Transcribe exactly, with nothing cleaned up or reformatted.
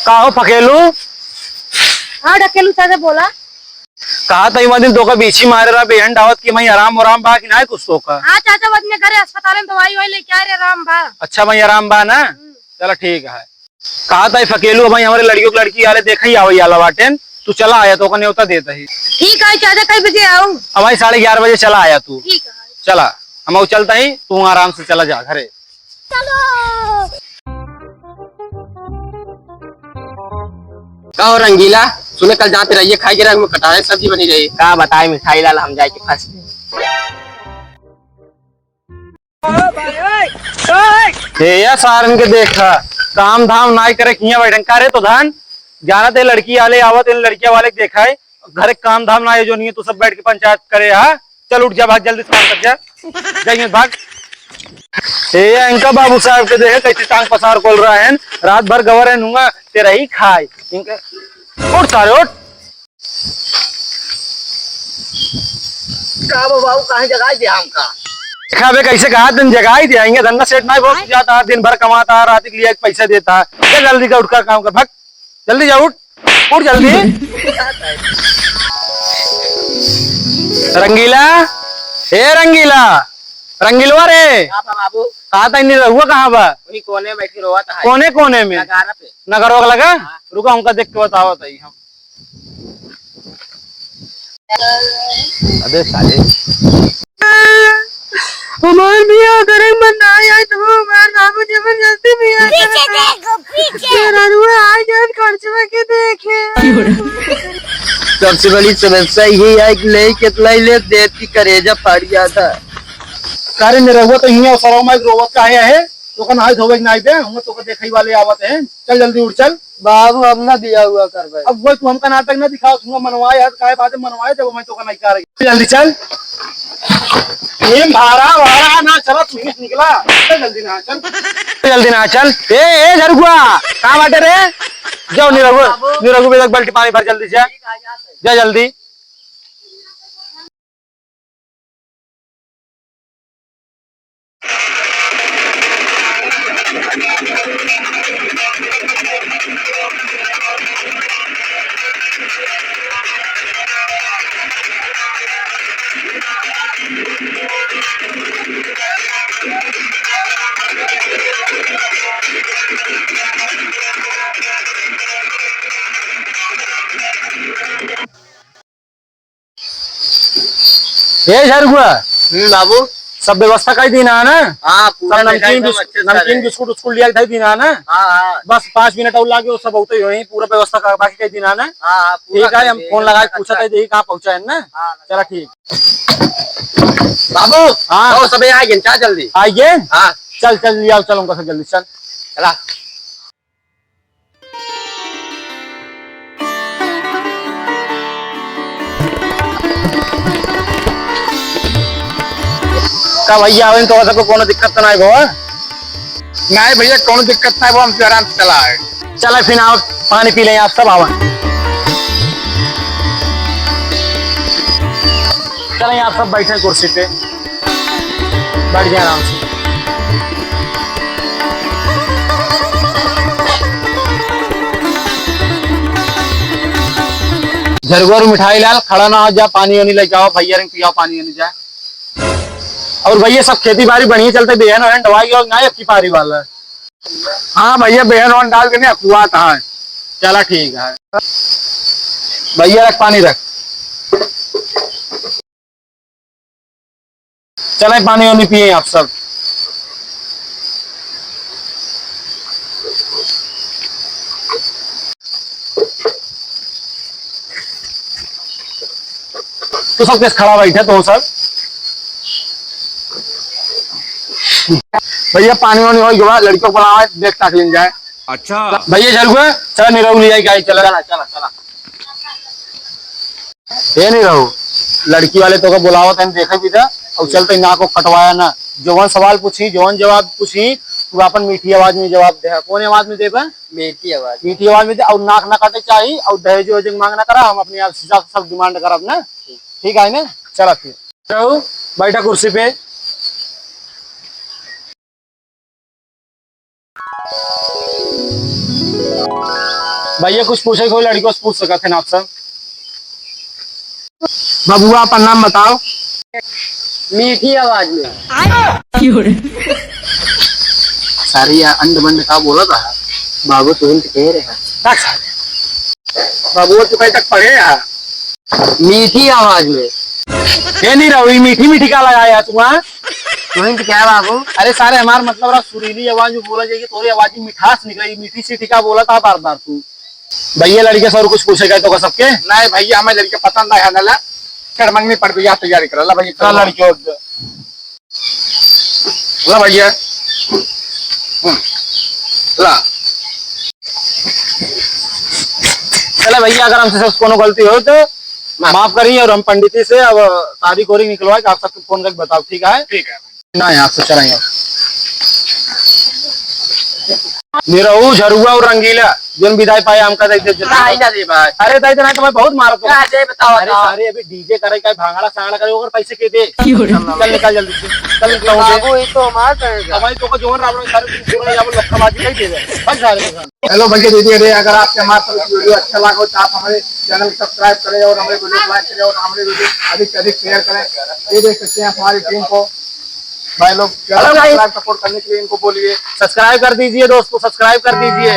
का हो फकेलू? हाँ ढकेलू चाचा बोला। कहा तई वह दिन तोका बीछी मारे रहा बेहन डावत कि मैं आराम आराम बा कि नाहीं कुछ तोका? हाँ चाचा, वह दिन घरे अस्पताल में दवाई ववाई लेके आए रहे, आराम बा। अच्छा, मैं आराम बा ना? हम्म। चला ठीक है। कहा तई फकेलू, भाई हमरे लड़कियों के लड़की आले देखा ही आवे आला बाटेन, तू चला आया तोका न्योता देता ही। ठीक है चाचा, कई बजे आऊँ? अब भाई साढ़े ग्यारह बजे चला आया तू। ठीक है। चला, हम चलता ही, तू आराम से चला जा घरे। चलो। का हो रंगीला, सुने कल जाते रहिए खाए के रंग में कटारे सब्जी बनी रही। का बताए मिठाई लाल, हम जाए के फंस गए। हे या सारन के देखा, काम धाम नाई करे, किया बैठन का रे तो धान। जाना ते लड़की आले आवत, इन लड़किया वाले के देखा है, घरे काम धाम ना है जो नहीं है, तू सब बैठ के पंचायत करे, हाँ? चल उठ जा, भाग जल्दी से काम कर जा, जाइए भाग। ए, इनका बाबू साहब के देखे कैसे टांग पसार खोल रहा है, रात भर गवर है नुआ, तेरा ही खाए। इनका, उठ सारे उठ। का बा बाबू, काहे जगाई दे हमका? देखा बे कैसे कहा तुम जगाई दे, आएंगे धंधा सेट ना बहुत जाता है, दिन भर कमाता है, रात के लिए पैसा देता है। चल जल्दी का उठ का काम कर, भाग। जल्दी जा, उठ, उठ जल्दी। रंगीला, ए रंगीला, रंगीलवा रे। का बा बाबू? कहाँ तक नहीं रहुआ, कहाँ बा? वही कोने में बैठ के रोवत है। कोने, कोने में? नगारा पे। नगरवा के लगा? हाँ। रुका, हमका देख के बतावत है हम। अबे साले। हमार बियाह करे के मन ना आए तो हमार बाबू जबरदस्ती बियाह पीछे करता। देखो, पीछे। मेहरारुआ आ जाए खर्चवा के देखे। सबसे बड़ी समस्या ये है कि ले कितना ही ले देती करेजा फाड़ जाता। अरे मेहरारुआ तो हियाँ सरवा में रोवत काहे है? तोका नहाए धोवे के नाई बे, हम तोका देखई वाले आवत हैं। चल जल्दी उठ चल। बाबू, हम ना बियाह हुआ करबे। अब वही तू हमका नाटक ना दिखाओ, तू मनवाए यार, काहे बात मनवाए जब मैं तो का नहीं कर रही। जल्दी चल। ये भाड़ा, भाड़ा ना चला, तू ही निकला। चल जल्दी ना चल। जल्दी ना चल। ए, ए झरुआ, कहाँ बाटे रे? जाओ निरहु, निरहु बेदक बाल्टी पानी भर जल्दी से। जा जल्दी। ए झरुआ। हम्म, बाबू। सब व्यवस्था कइ दीना है ना? हाँ, पूरा सब नमकीन एकदम बिस्कुट, अच्छे से नमकीन है। बिस्कुट उस्कुट लिया के दइ दीना है ना? हाँ, हाँ। बस पाँच मिनट और लागे, वो सब होते ही होई, पूरा व्यवस्था कर, बाकी कइ दीना है ना? हाँ, हाँ, पूरा ठीक है, कर हम दे, फोन एकदम लगा के अच्छा। पूछत है, देखी कहाँ पहुँचा है ना? हाँ, चला ठीक। बाबू, हाँ। और सब आ गए, चल जल्दी। आ गए? हाँ। चल, चल, लिया, चल, उनका से जल्दी, चल। चला। का भैया, आवेन तो सबको कोनो दिक्कत तो नाई बा? नाई भैया, कोनो दिक्कत नाई बा, हम तो आराम से चला आए। चला फिर आओ, पानी पी लें, आप सब आवा। चलें, आप सब बैठे कुर्सी पे। बैठ जाए आराम से। झरगोर मिठाई लाल, खड़ा ना हो जा, पानी वानी लेके आओ, भैया रंग पियाओ, पानी वानी जा। और भैया, सब खेती बाड़ी बढ़िया चलते, बेहन वहन डवाई और ना अबकी पारी वाला। हाँ भैया, बेहन वहन डाल के नहीं, अखुआत है। चला ठीक है। भैया रख, पानी रख। चलें, पानी वानी पिए आप सब। तो सब कैसे खड़ा बैठे तो सब? भैया, पानी वानी हो गवा, लड़कियों को बुलावा, देख ताक लेन जाए। अच्छा। भैया, झरुआ, चला, निरहु ले आई, गाड़ी चला। चला, चला, चला। ए निरहु, लड़की वाले तोका बुलावत हैं, देखे भी था, और चलते ही नाक को कटवाया ना। जौन सवाल पूछी, जौन जवाब पूछी, तू अपन मीठी आवाज में जवाब दे। कौन आवाज में देबे? मीठी आवाज। मीठी आवाज में दे, और नाक ना काटे चाही, और दहेज वहेज मांग ना करा, हम अपने आप से सब, सब demand करब ना। ठीक है ना? चला फिर। निरहु, बैठा कुर्सी पे। भैया, कुछ पूछे, कोई लड़कियों से पूछ सकत है ना आपसे? बबुआ, अपन नाम बताओ। मीठी आवाज में। सारी या अंड बंड का बोला था? बाबू, तुरंत कह रहे हैं। बस। बबुआ, तू कहीं तक पढ़े है? मीठी आवाज में। ये नहीं रहो, ये मीठी मीठी का लगाया तू, हाँ? तुरंत क्या बाबू? अरे सारे, हमार मतलब रहा सुरीली आवाज में बोला जाएगी, तोरी आवाज में मिठास निकलेगी, मीठी सीठी का बोला था बार बार तू। भैया, लड़के से और कुछ पूछे गए तो का सबके? नहीं भैया, हमें लड़के पसंद आया ना ला। चढ़मंगनी पर बियाह तैयारी कर ला भैया, चल चलो। लड़कियों। ला भैया। हम्म। ला। चला भैया, अगर हमसे सब कोनो गलती हो तो माफ। माफ करिए, और हम पंडित जी से अब तारीख और निकलवा के आप सबके फोन करके बताओ, ठीक है? ठीक है। ना, यहाँ से चला, यहाँ। निरहू, झरुआ और रंगीला, जोन विदाई पाए, हमका दे दे, जल्दी। नहीं ना दे भाई। अरे दाई, तो नहीं तो मैं बहुत मारत हूँ। का दे बताओ, अरे बताओ। सारे अभी डीजे करे का, भांगड़ा सांगड़ा करे, ओकर पैसे के दे। क्यों रे? चल निकाल जल्दी से। चल निकाल दे। बाबू, ये तो हमार करेगा। अब भाई तो को जोन रावण सारे पूरा यहाँ पर लक्खा बाजी नहीं दे दे। भाग सारे के साथ। हेलो भैया दीदी, अरे अगर आपके हमारे तरफ वीडियो अच्छा लगा हो तो आप हमारे चैनल को सब्सक्राइब करें और हमारे वीडियो को लाइक करें और हमारे वीडियो अधिक से अधिक शेयर करें। ये देख सकते हैं हमारी टीम को भाई लोग, हेलो भाई। सब्सक्राइब सपोर्ट करने के लिए इनको बोलिए। सब्सक्राइब कर दीजिए दोस्तों, सब्सक्राइब कर दीजिए।